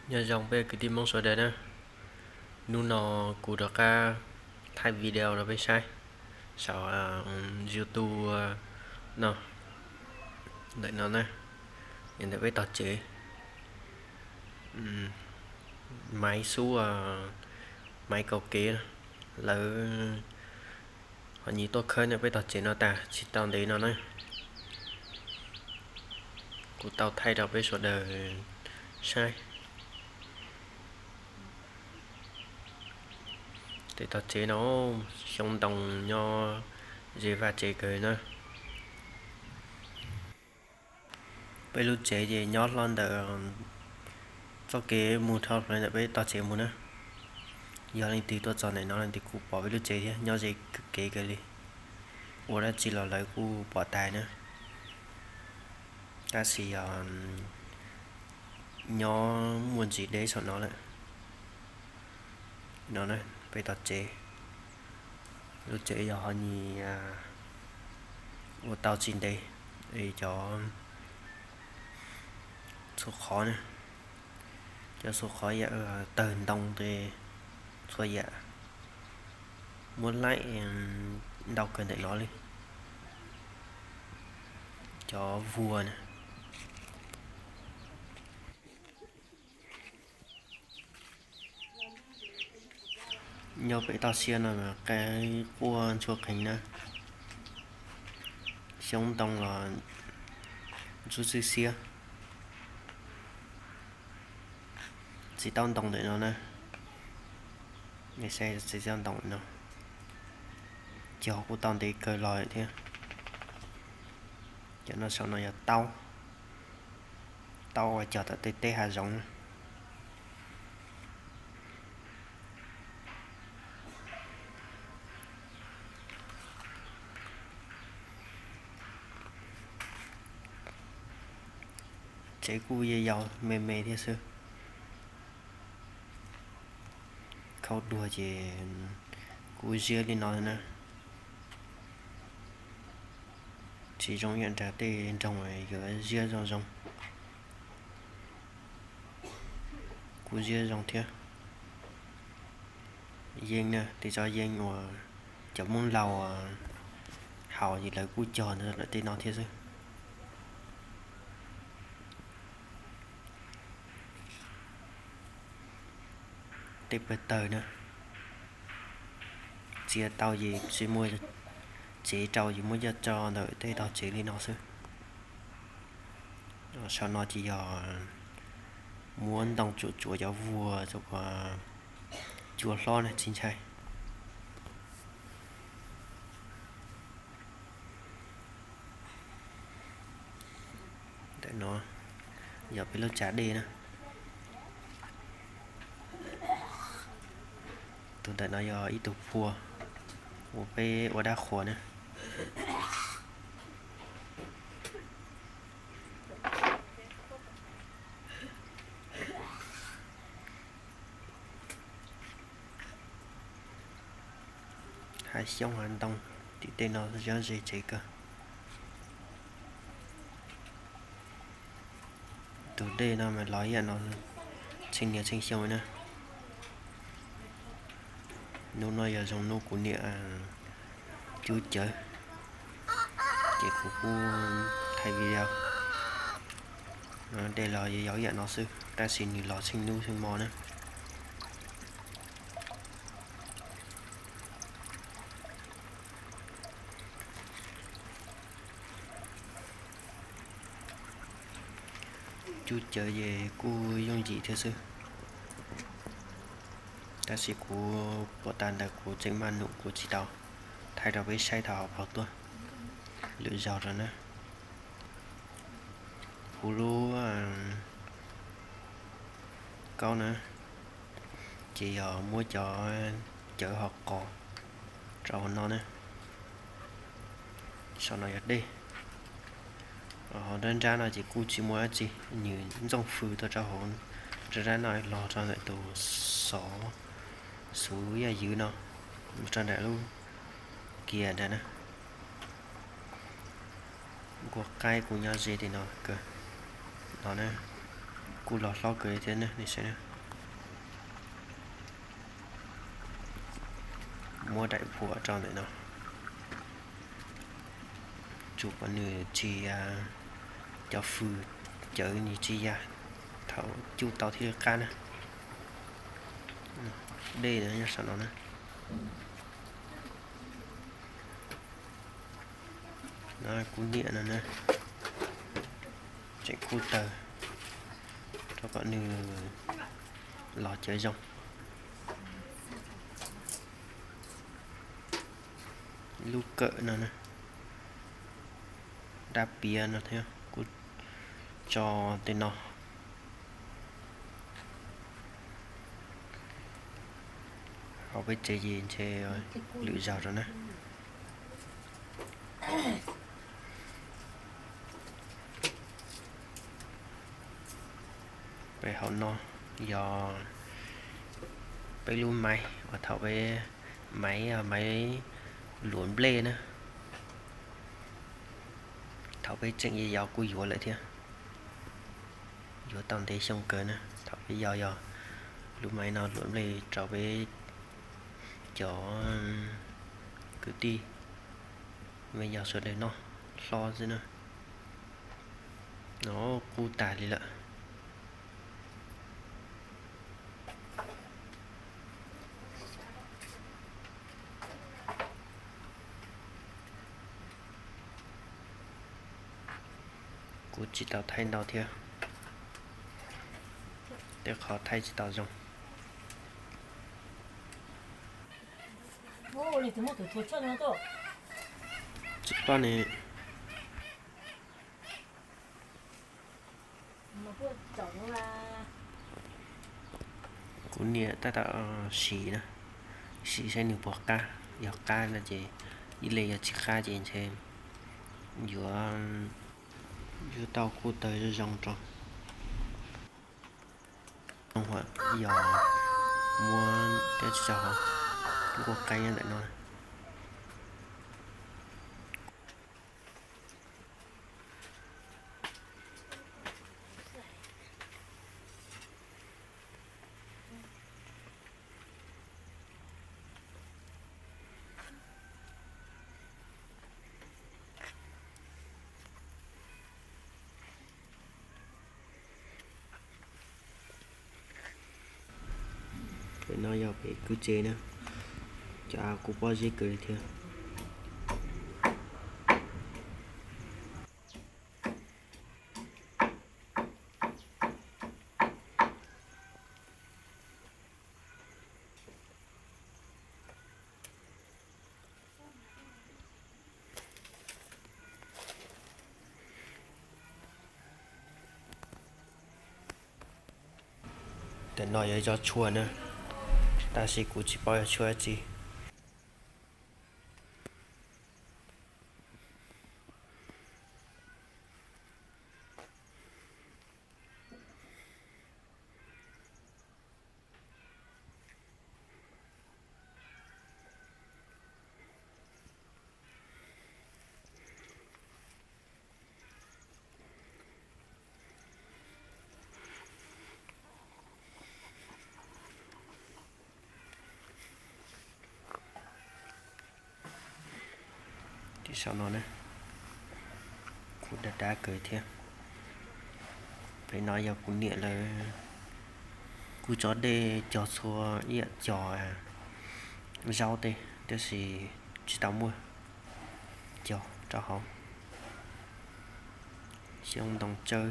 Nyob zoo peb kwv tij Hmoob sawv daws na, hnub no kuv rov qab thaij video rau peb saib saum YouTube no, ntawm no na, ntawm peb tog tsev, maiv xub, maiv kaus kev, lawv ho nyias tuaj khawb ntawm peb tog tsev no tas tsis tau ntev no na. Kuv tau thaij rau peb sawv daws saib. Tej tog tsev no xyoob ntoo nyob ze vaj tsev kawg na. Peb lub tsev ces nyob hlo ntawm txoj kev mus dhau plaws ntawm peb tog tsev mus na. Yog leej twg tuaj txog ntawm no leej twg kuj pom peb lub tsev thiab, nyob ze kev kawg li. Ua dab tsi los lawv kuj pom tas na. Tab sis yog nyob muaj ntsis deb saum no lawm. No peb tog tsev, lub tsev yog ho nyias ua tau tsis ntev, cov txhua qhov na, cov txhua qhov yam tawg ntoo tej txhua yam, muab laim ntau kawg ntawm no li. Cov vuag na. Nyob pem toj siab no mas qaib quaj ntsuag qees na, xyoob ntoo los ntsuab xiab xiab. Txiv taub ntoo ntawm no na, saib txiv taub ntoo no, cog kuj tau ntev kawg los thiab. Cov no saum no yog taub, taub uas cog tom tej teb hav zoov. Tsev kuj yau yau me me thiab xwb. Khaub dua ces kuj ziab li no na. Tsis zoo ib yam nrog tej nroog yuav ziab zoo zoo. Kuj ziab zoo thiab. Yeeb na, tej tsob yeeb uas cov Hmoob laus haus ces lawv kuj cog ntawm tej no thiab xwb. Tej pawg tawg na, txiav tau ces tsis muaj tsev rau ces muab coj tso ntawm tej tog tsev li no xwb. Saum no ces yog muab ntoo tsuam tsuav cov vuag, cua hlob na tsis ntshai. Ntawm no yog peb lub tsav dej na. Tus ntawm no yog ib tug phua uas peb ua dab qhuas na. Hav xyoob hav ntoo tim tej no yob ze tsev kawg. Tus dej no mas los ib yam no txheej niaj txheej xyoo na. Hnub no yog zoo hnub kuv niam cub cawv, ces kuv kuj thaij video. Dej los yog yau ib yam no xwb, tab sis nws los txheej hnub txheej hmo na. Cub cawv ces kuj yooj yim thiab xwb, tab sis kuv pom tas ntawd kuv tseem maj num kuv tsis tau thaij rau peb saib thaum hauv paus tuaj lwm zaus rau na. Kuv lub kaub na, ces yog muab cov cawv ho qos rau hauv no na. Saum no yog dej. Hauv nrab nrab no ces kuj tsis muaj dab tsi, nws ntxooj fws tuaj rau hauv nrab nrab no los rau ntawm tus xov xuv yaj ywv no, mus rau nram lub kiag nrad na. Nkuaj qaib kuj nyob ze li no kawg no na. Kuj los hlob kawg thiab ne, nej saib na. Muab daim phuam rau ntawm no, tsuas kom nws tsis, cov fws cawv nws tsis ya, thaum cuj tau thiaj li qab na. Dej nyob saum no na. No kuv niam no na, tseem kuj taws rau kom nws los cawv zoo. Lub kawm no na, dab piav no thiab, kuv tso tej no. Hauv peb tsev ces ntshe lwm zaus rau na. Peb hauv no yog peb lub maiv uas thaum peb, maiv, maiv luam nplej na. Thaum peb tseem yau yau kuj yuav lawm thiab. Yuav tau ntev xyoo kawg na. Thaum peb yau yog lub maiv no luam nplej rau peb cov kwv tij me nyuam sawv daws noj hlob xwb na. No qub tas li lawm. Kuv tsis tau thaij ntau thiab, tej qhov thaij tsis tau zoo. Tsis paub ne. Kuv niam tab tom siv na, siv saib nws puas qab. Yog qab no ces ib leeg, yog tsis qab ces ntshe yuav, yuav tau kuj taws zoo zoo rau. Yog muab tej tsis tau hauv, nkuaj qaib nyob ntawm no. Pem no yog pem kwj tse na, cov av kuj pob zeb kawg li thiab. Tam no yog ib tsob tshuaj na, tab sis kuv tsis paub yog tshuaj dab tsi. Tim saum no na, kuj dav dav kawg thiab. Pem no yog kuv niam lawv kuj tso dej cog txhua ib yam cog zaub tej, tiam sis tsis tau muaj cog rau hauv. Xyoob ntoo tsawb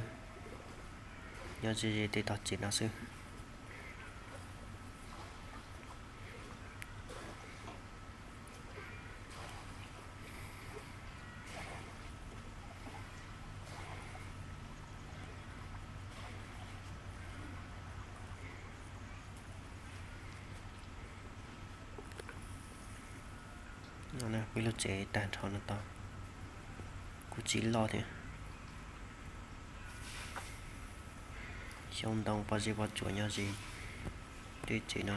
nyob ze ze tej tog tsev no xwb. No peb lub tsev tag nrho no tau, kuj tsis loj thiab. Xyoob ntoo pob zeb pob tsuas nyob ze tej tsev no.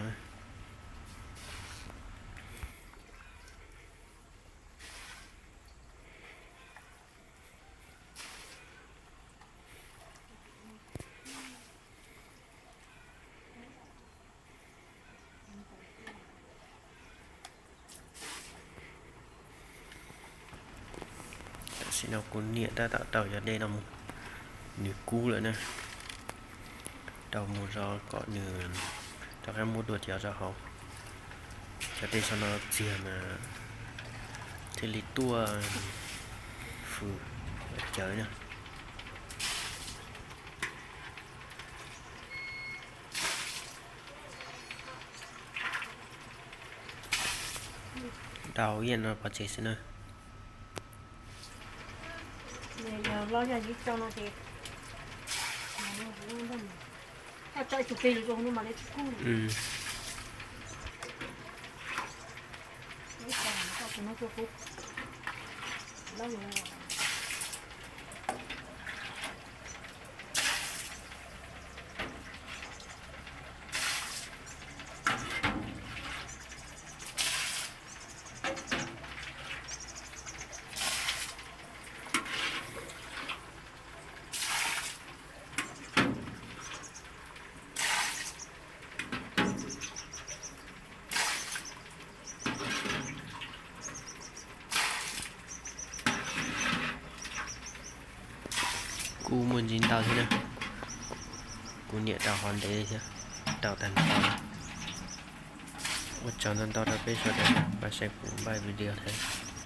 Tam sim no kuv niam tab tom taug cov dej no mus, nws kub lawm na. Taug mus zov kom nws rov qab muab dua cov rau hauv. Cov dej saum no txiag mas thiaj li tuaj fws cawv na. Daus ib yam no pov tseg xwb na. Kuj muaj ntsis ntau thiab na. Kuv niam rau hov ntev li thiab, rau tag nrho. Ua tsaug ntau ntau rau peb sawv daws pab saib kuv npaj video thiab.